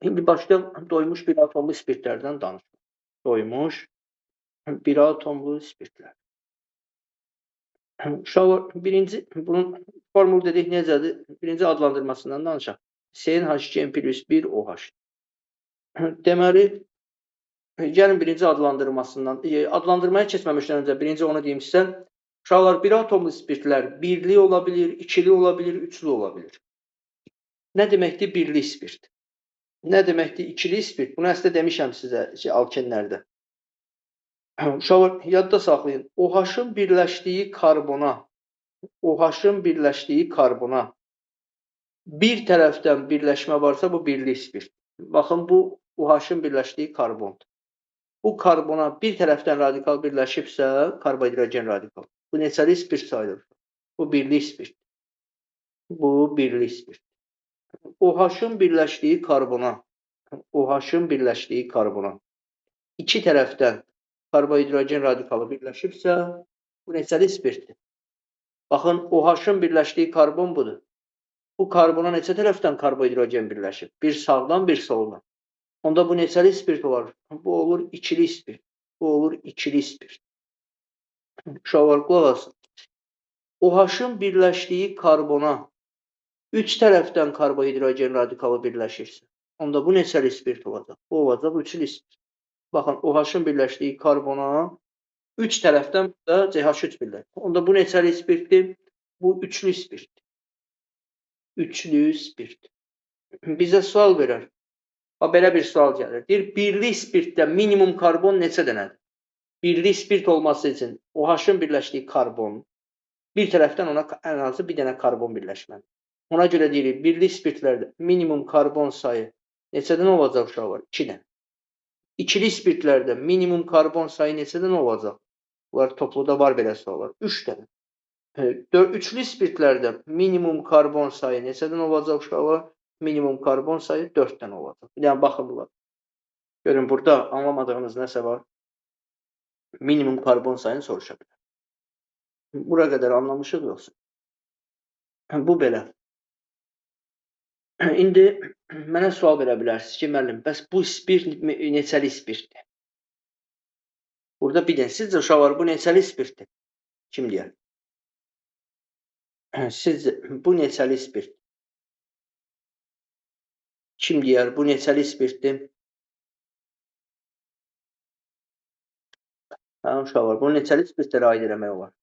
İndi başlayaq doymuş bir atomlu spirtlərdən danışmaq. Doymuş bir atomlu spirtlər. Uşaqlar, birinci, bunun formulu dedik necədir? Birinci adlandırmasından danışaq. CnH2n plus 1 OH. Deməli, gəlin birinci adlandırmasından, adlandırmaya keçməmişdən öncə birinci onu deyim sizə. Uşaqlar, bir atomlu spirtlər birli ola bilir, ikili ola bilir, üçlü ola bilir. Nə deməkdir birli spirt? Nə deməkdir ikili spirt? Bunu əslində demişəm sizə ki, alkenlərdə. Uşaqlar, yadda saxlayın. OH-ın birləşdiyi karbona, OH-ın birləşdiyi karbona bir tərəfdən birləşmə varsa, bu birli spirt. Baxın, bu OH-ın birləşdiyi karbondur. Bu karbona bir tərəfdən radikal birləşibsə, karbohidrogen radikal. Bu neçəli spirt sayılır? Bu birli spirt. Bu birli spirt. OH-ın birləşdiyi karbona, OH-ın birləşdiyi karbona iki tərəfdən karbohidrogen radikalı birləşibsə, bu neçəli spirtdir? Baxın, OH-ın birləşdiyi karbon budur. Bu karbona neçə tərəfdən karbohidrogen birləşib? Bir sağdan, bir soldan. Onda bu neçəli spirt olar? Bu olur ikili spirt. Bu olur ikili spirt. Uşaqlar, qulaq asın. OH-ın birləşdiyi karbona üç tərəfdən karbohidrogen radikalı birləşirsə, onda bu neçəli spirt olacaq? Bu olacaq üçlü spirt. Baxın, OH-ın birləşdiyi karbona üç tərəfdən də CH3 birləşir. Onda bu neçəli spirtdir? Bu üçlü spirtdir. Üçlü spirt. Bizə sual verər. Ha, belə bir sual gəlir. Deyir, birli spirtdə minimum karbon neçə dənədir? Birli spirt olması üçün OH-ın birləşdiyi karbon bir tərəfdən ona ən azı bir dənə karbon birləşməlidir. Ona görə deyirik, birli spirtlərdə minimum karbon sayı neçədən olacaq uşaqlar? 2 dənə. İkili spirtlərdə minimum karbon sayı neçədən olacaq? Bunlar topluda var belə suallar. 3 dənə. Üçlü spirtlərdə minimum karbon sayı neçədən olacaq uşaqlar? Minimum karbon sayı 4 dənə olacaq. Yəni, baxın bunlar. Görün, burada anlamadığınız nəsə var. Minimum karbon sayını soruşa bilər. Bura qədər anlamışıq yoxsa? Bu belə. İndi mənə sual verə bilərsiniz ki, müəllim, bəs bu spirt neçəli spirtdir? Burada bir dənə, sizcə uşaqlar, bu neçəli spirtdir? Kim deyər? Sizcə bu neçəli spirt? Kim deyər, bu neçəli spirtdir? Hə, uşaqlar, bunu neçəli spirtlərə aid eləmək olar?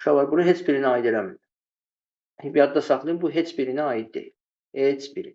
Uşaqlar, bunu heç birinə aid eləmir. Yadda saxlayın, bu heç birinə aid deyil. Heç biri.